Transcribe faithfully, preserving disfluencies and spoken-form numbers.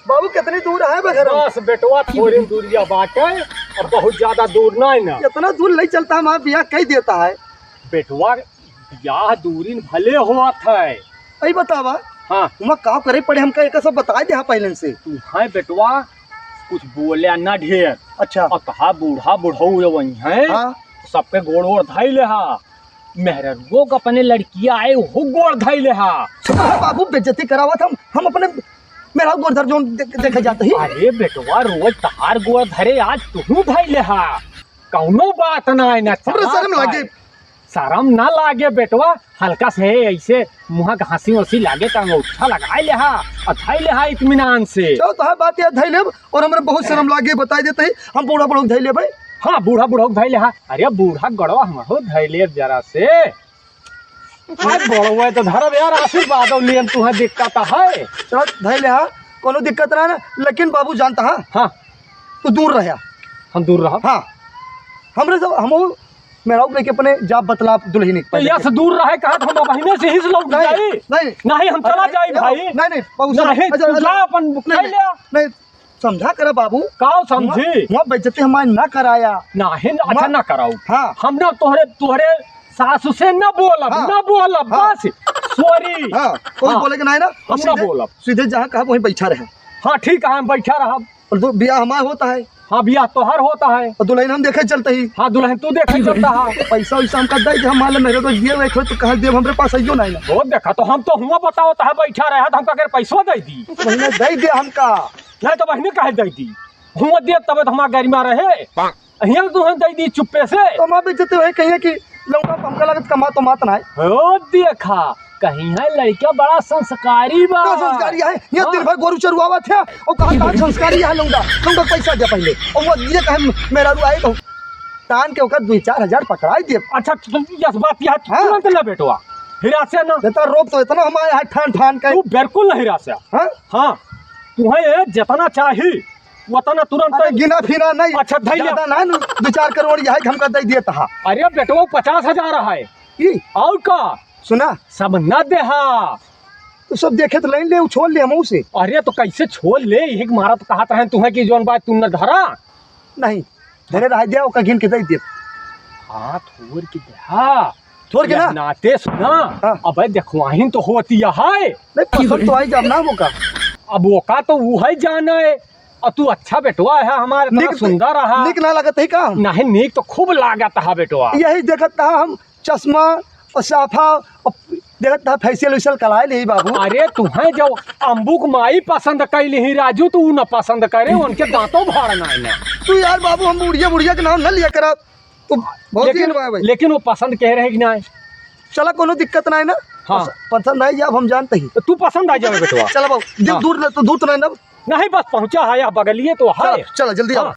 बाबू, कितनी दूर है बघरम? बस बेटवा, थोड़ी दूरिया बाटे, अब बहुत ज्यादा दूर नहीं ना। इतना दूर ले चलता है, हमारा बियाह कई देता है। बेटवा, बियाह दूरिन भले होत है। अई बतावा। हाँ। वहाँ का करे पड़े, हमका एक सब बताए दे, हाँ, पहले से। तू है बेटवा, कुछ बोल्या ना ढेर। अच्छा। और कहा बूढ़ा बुढ़ऊ जो वही है, हाँ। सबके गोड़ ओड़ धाई ले हा। मेहररुओ का अपने लड़किया आए, वो गोड़ धाई ले हा। सुना है बाबू, बेइज्जती करावत हम, हम अपने मेहरारू गोड़ धर जोन दे-, देखे जाते ही। अरे बेटवा, रोज तहार गोड़ धरे, आज तुहू धाई ले हा। कौनो बात ना है ना, हमरा चला शर्म था। लागे। शर्म ना लागे बेटवा, हल्का से ऐसे मुँह घासी ओसी लागे त अंगूठा लगाए ले हा, और धाई ले हा इत्मीनान से। चलो, तोहार बात याद धाई लेब, और हमरे बहुत शर्म लागे, बताई देते ही, हम बूढ़ा बुढ़ऊ धाई लेबे। हाँ, बूढ़ा बुढ़ऊ धाई ले हा। अरे बूढ़ा गड़वा हमरो धाई लेब जरा से। अरे बड़वा तो धरब यार, आशीर्वाद और लेम तुहे दिक्कत है। चलो, धाई ले हा, कोनो दिक्कत ना ना, लेकिन बाबू जानता हा? हाँ। तू दूर रह्या। हम दूर रहब? हाँ। हमरे सब, हम मेहरारू लेके अपने जाब बतलाब दुल्हन के तो पहले यहाँ से। से दूर रहे कहा तो हम बहिने से ही से लौट नहीं, जाई। नहीं। नहीं, हम चला अरे, जाई नहीं, भाई। नहीं, नहीं, बाबू, नहीं, अच्छा, तू अच्छा, जा अपन नहीं, खाई नहीं, ले। नहीं, समझा करा बाबू। का समझी? वहाँ, वहाँ बेइज्जती हमारी ना कराया। नहीं, अच्छा वहाँ ना कराऊ। हाँ। हम ना तोहरे, तोहरे सासू से ना बोलब, हाँ। ना बोलब, हाँ। बस। Sorry। हाँ, कोई हाँ। बोले के नहीं ना, हम ना सीधे, बोलब। सीधे जहाँ कहा वहीं बैठा रहे। हाँ, ठीक है, हम बैठा रहब। और दो, बियाह हमार होता है। हाँ, बियाह तोहर होता है। और दुल्हन हम देखे चलते ही। हाँ, दुल्हन तू देखे चलता है। पैसा वैसा हमका दे दे, हम मान ले मेरे को दिए हुए थे, तो कहाँ देब, हमरे पास आइयो नहीं ना। वो देखा, तो हम तो हुआ बताओ, तो बैठा रहा, तो हमका अगर पैसो दे दी। महीने दे दे हमका। नहीं तो बहिने काहे दे दी? हुआ दे तब तो हमार गरिमा रहे। हियाँ तुहन दे दी चुप्पे से। तो हमार बेइज्जती होई, कहिए कि लौंडा हमका लगत कमा तो मात ना है। ओ देखा, कहीं है लड़का बड़ा संस्कारी बा। का संस्कारी है? ये हाँ। दिन भर गोरू चरुआवत है, और कहाँ, कहाँ संस्कारी है लौंडा? लौंडा पैसा दे पहले। और वो ये कहे मेहरारू आए तो तान के ओकर दुई चार हजार पकड़ाई दे। अच्छा, तू यस बात यह हाँ। तुरंत ना बेटवा, हिरासे ना। बेटा रोब तो इतना हमारे यहाँ ठान ठान के। तू बिल्कुल नहीं हिरासे। हाँ? हाँ, तुहे जितना चाही, उतना तुरंत अरे गिना फिना नहीं। अच्छा, धैले। ज्यादा ना, दो चार करोड़ यह है कि हमका दे दिए तहा। अरे बेटवा, पचास हजार है। ई? और का? सुना। सब न देहा। तो सब देखे तो लाइन ले, उ छोड़ ले हम उसे। अरे तो कैसे छोड़ ले? यही के मारा तो कहत रहे तुहे कि जौन बात तू न धरा। नहीं, धरे रह दिया, ओका गिन के दे दे। हाँ, थोर के देहा। थोर के या ना? नाते सुना। हाँ। अबे देखवाहिन तो होती है। नहीं, पसंद तो आई जब ना ओका। अब ओका तो वो है जाने। और तू अच्छा बेटवा है हमारे, इतना निक, सुंदर रहा। निक ना लगत है का हम? नहीं, निक तो खूब लागत है बेटवा। यही देखत था हम चश्मा और साफा और देखत था फेशियल वेशियल कराए ले बाबू। अरे तुहे जो अम्बुक माई पसंद कैली ही राजू, तू न पसंद करे, उनके दांतों भाड़ना है ना। तू यार बाबू हम बुढ़िया बुढ़िया के नाम न लिया करा। तू बहुत लेकिन, दिन हुआ है भाई। लेकिन वो पसंद कह रहे कि ना है? चला कोनो दिक्कत ना है ना। हाँ। पस-, पसंद आई अब हम जानते ही। तो तू पसंद आ जावे बेटवा। चला बाबू, दिल हाँ। दूर न-, तो दूर तो नहीं ना। नहीं, बस पहुँचा है, यहाँ बगलिए तो है। चला, चला, जल्दी आओ। हाँ।